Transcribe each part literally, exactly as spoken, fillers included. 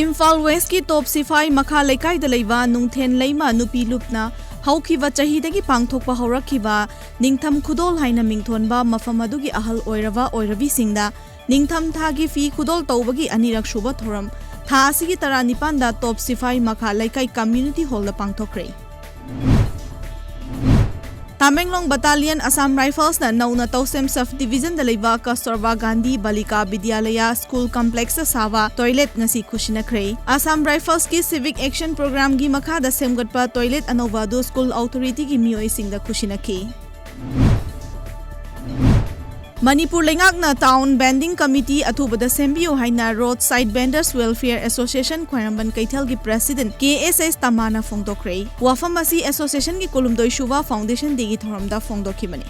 ꯏꯝꯐꯥꯜ ꯋꯦꯁꯀꯤ ꯇꯣꯞ ꯁꯤꯐꯥꯏ ꯃꯈꯥ ꯂꯩꯀꯥꯏꯗ ꯂꯩꯕ ꯅꯨꯡꯊꯦꯟ ꯂꯩꯃ ꯅꯨꯄꯤ ꯂꯨꯞꯅ ꯍꯧꯈꯤꯕ ꯆꯍꯤꯗꯒꯤ ꯄꯥꯡꯊꯣꯛꯄ ꯍꯧꯔꯛꯈꯤꯕ ꯅꯤꯡꯊꯝ ꯈꯨꯗꯣꯜ ꯍꯥꯏꯅ ꯃꯤꯡꯊꯣꯟꯕ ꯃꯐꯝ ꯑꯗꯨꯒꯤ ꯑꯍꯜ ꯑꯣꯏꯔꯕ ꯑꯣꯏꯔꯕꯤꯁꯤꯡꯗ ꯅꯤꯡꯊꯝ ꯊꯥꯒꯤ ꯐꯤ ꯈꯨꯗꯣꯜ ꯇꯧꯕꯒꯤ ꯑꯅꯤꯔꯛ ꯁꯨꯕ ꯊꯧꯔꯝ ꯊꯥ ꯑꯁꯤꯒꯤ ꯇꯔꯥꯅꯤꯄꯥꯟꯗ ꯇꯣꯞ ꯁꯤꯐꯥꯏ ꯃꯈꯥ ꯂꯩꯀꯥꯏ ꯀꯝꯃ꯭ꯌꯨꯅꯤꯇꯤ ꯍꯣꯜꯗ ꯄꯥꯡꯊꯣꯛꯈ꯭ꯔꯦ꯫ ꯇꯥꯃꯦꯡꯂꯣꯡ ꯕꯠꯇꯥꯂꯤꯌꯟ ꯑꯁꯥꯝ ꯔꯥꯏꯐꯜꯁꯅ ꯅꯧꯅ ꯇꯧꯁꯦꯝ ꯁꯕ ꯗꯤꯕꯤꯖꯟꯗ ꯂꯩꯕ ꯀꯁꯇꯨꯔꯕꯥ ꯒꯥꯟꯙꯤ ꯕꯥꯂꯤꯀꯥ ꯕꯤꯗ꯭ꯌꯥꯂꯌ ꯁ꯭ꯀꯨꯜ ꯀꯝꯄ꯭ꯂꯦꯛꯁꯇ ꯁꯥꯕ ꯇꯣꯏꯂꯦꯠ ꯉꯁꯤ ꯈꯨꯠꯁꯤꯟꯅꯈ꯭ꯔꯦ꯫ ꯑꯁꯥꯝ ꯔꯥꯏꯐꯜꯁꯀꯤ ꯁꯤꯚꯤꯛ ꯑꯦꯛꯁꯟ ꯄ꯭ꯔꯣꯒ꯭ꯔꯥꯝꯒꯤ ꯃꯈꯥꯗ ꯁꯦꯝꯒꯠꯄ ꯇꯣꯏꯂꯦꯠ ꯑꯅꯧꯕ ꯑꯗꯨ ꯁ꯭ꯀꯨꯜ ꯑꯣꯊꯣꯔꯤꯇꯤꯒꯤ ꯃꯤꯑꯣꯏꯁꯤꯡꯗ ꯈꯨꯠꯁꯤꯟꯅꯈꯤ꯫ ꯃꯅꯤꯄꯨꯔ ꯂꯩꯉꯥꯛꯅ ꯇꯥꯎꯟ ꯚꯦꯟꯗꯤꯡ ꯀꯃꯤꯇꯤ ꯑꯊꯨꯕꯗ ꯁꯦꯝꯕꯤꯌꯨ ꯍꯥꯏꯅ ꯔꯣꯗ ꯁꯥꯏꯗ ꯚꯦꯟꯗꯔꯁ ꯋꯦꯜꯐꯤꯌꯔ ꯑꯦꯁꯣꯁꯤꯌꯦꯁꯟ ꯈ꯭ꯋꯥꯏꯔꯝꯕꯟ ꯀꯩꯊꯦꯜꯒꯤ ꯄ꯭ꯔꯦꯁꯤꯗꯦꯟꯠ ꯀꯦ ꯑꯦꯁ ꯑꯦꯁ ꯇꯃꯥꯅ ꯐꯣꯡꯗꯣꯛꯈ꯭ꯔꯦ꯫ ꯋꯥꯐꯝ ꯑꯁꯤ ꯑꯦꯁꯣꯁꯤꯌꯦꯁꯟꯒꯤ ꯀꯨꯟꯍꯨꯝꯗꯣꯏ ꯁꯨꯕ ꯐꯥꯎꯟꯗꯦꯁꯟ ꯗꯦꯒꯤ ꯊꯧꯔꯝꯗ ꯐꯣꯡꯗꯣꯛꯈꯤꯕꯅꯤ꯫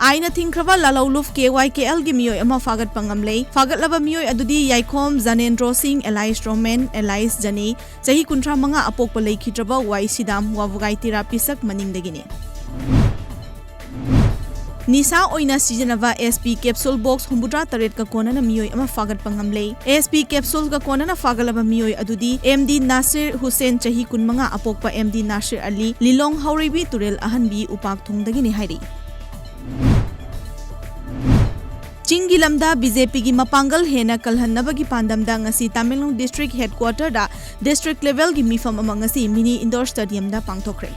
ꯑꯥꯏꯟꯅ ꯊꯤꯡꯈ꯭ꯔꯕ ꯂꯥꯂꯧꯂꯨꯞ ꯀꯦ ꯋꯥꯏ ꯀꯦ ꯑꯦꯜꯒꯤ ꯃꯤꯑꯣꯏ ꯑꯃ ꯐꯥꯒꯠꯄ ꯉꯝꯂꯦ꯫ ꯐꯥꯒꯠꯂꯕ ꯃꯤꯑꯣꯏ ꯑꯗꯨꯗꯤ ꯌꯥꯏꯈꯣꯝ ꯖꯅꯦꯟꯗ꯭ꯔꯣ ꯁꯤꯡ, alias ꯔꯣꯃꯦꯟ, alias ꯖꯅꯤ, ꯆꯍꯤ ꯀꯨꯟꯊ꯭ꯔꯥ ꯃꯉꯥ, ꯑꯄꯣꯛꯄ ꯂꯩꯈꯤꯗ꯭ꯔꯕ ꯋꯥꯏ ꯁꯤꯗꯥꯝ, ꯋꯥꯕꯨꯒꯥꯏ ꯇꯤꯔꯥ ꯄꯤꯁꯛ ꯃꯅꯤꯡꯗꯒꯤꯅꯤ꯫ ꯅꯤꯁꯥ ꯑꯣꯏꯅ ꯁꯤꯖꯤꯟꯅꯕ ꯑꯦꯁ ꯄꯤ ꯀꯦꯞꯁꯨꯜ ꯕꯣꯛꯁ ꯍꯨꯝꯐꯨꯇꯔꯥ ꯇꯔꯦꯠꯀ ꯀꯣꯟꯅꯅ ꯃꯤꯑꯣꯏ ꯑꯃ ꯐꯥꯒꯠꯄ ꯉꯝꯂꯦ꯫ ꯑꯦꯁ ꯄꯤ ꯀꯦꯞꯁꯨꯜꯒ ꯀꯣꯟꯅꯅ ꯐꯥꯒꯠꯂꯕ ꯃꯤꯑꯣꯏ ꯑꯗꯨꯗꯤ ꯑꯦꯝ ꯗꯤ ꯅꯥꯁꯤꯔ ꯍꯨꯁꯦꯟ, ꯆꯍꯤ ꯀꯨꯟꯃꯉꯥ, ꯑꯄꯣꯛꯄ ꯑꯦꯝ ꯗꯤ ꯅꯥꯁꯤꯔ ꯑꯂꯤ, ꯂꯤꯂꯣꯡ ꯍꯥꯎꯔꯩꯕꯤ ꯇꯨꯔꯦꯜ ꯑꯍꯟꯕꯤ ꯎꯄꯥꯛ ꯊꯣꯡꯗꯒꯤꯅꯤ ꯍꯥꯏꯔꯤ꯫ ꯆꯤꯡꯒꯤ ꯂꯝꯗ ꯕꯤ ꯖꯦ ꯄꯤꯒꯤ ꯃꯄꯥꯡꯒꯜ ꯍꯦꯟꯅ ꯀꯜꯍꯟꯅꯕꯒꯤ ꯄꯥꯟꯗꯝꯗ ꯉꯁꯤ ꯇꯃꯦꯡꯂꯣꯡ ꯗꯤꯁꯇ꯭ꯔꯤꯛ ꯍꯦꯗꯀ꯭ꯋꯥꯇꯔꯗ ꯗꯤꯁꯇ꯭ꯔꯤꯛ ꯂꯦꯚꯦꯜꯒꯤ ꯃꯤꯐꯝ ꯑꯃ ꯉꯁꯤ ꯃꯤꯅꯤ ꯏꯟꯗꯣꯔ ꯁ꯭ꯇꯦꯗꯤꯌꯝꯗ ꯄꯥꯡꯊꯣꯛꯈ꯭ꯔꯦ꯫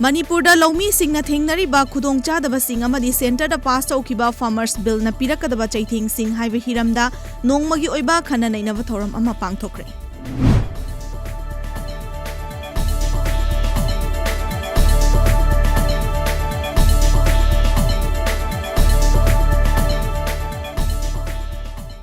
ꯃꯅꯤꯄꯨꯔꯗ ꯂꯧꯃꯤꯁꯤꯡꯅ ꯊꯦꯡꯅꯔꯤꯕ ꯈꯨꯗꯣꯡꯆꯥꯗꯕꯁꯤꯡ ꯑꯃꯗꯤ ꯁꯦꯟꯇꯔꯗ ꯄꯥꯁ ꯇꯧꯈꯤꯕ ꯐꯥꯔꯃꯔꯁ ꯕꯤꯜꯅ ꯄꯤꯔꯛꯀꯗꯕ ꯆꯩꯊꯦꯡꯁꯤꯡ ꯍꯥꯏꯕ ꯍꯤꯔꯝꯗ ꯅꯣꯡꯃꯒꯤ ꯑꯣꯏꯕ ꯈꯟꯅ ꯅꯩꯅꯕ ꯊꯧꯔꯝ ꯑꯃ ꯄꯥꯡꯊꯣꯛꯈ꯭ꯔꯦ꯫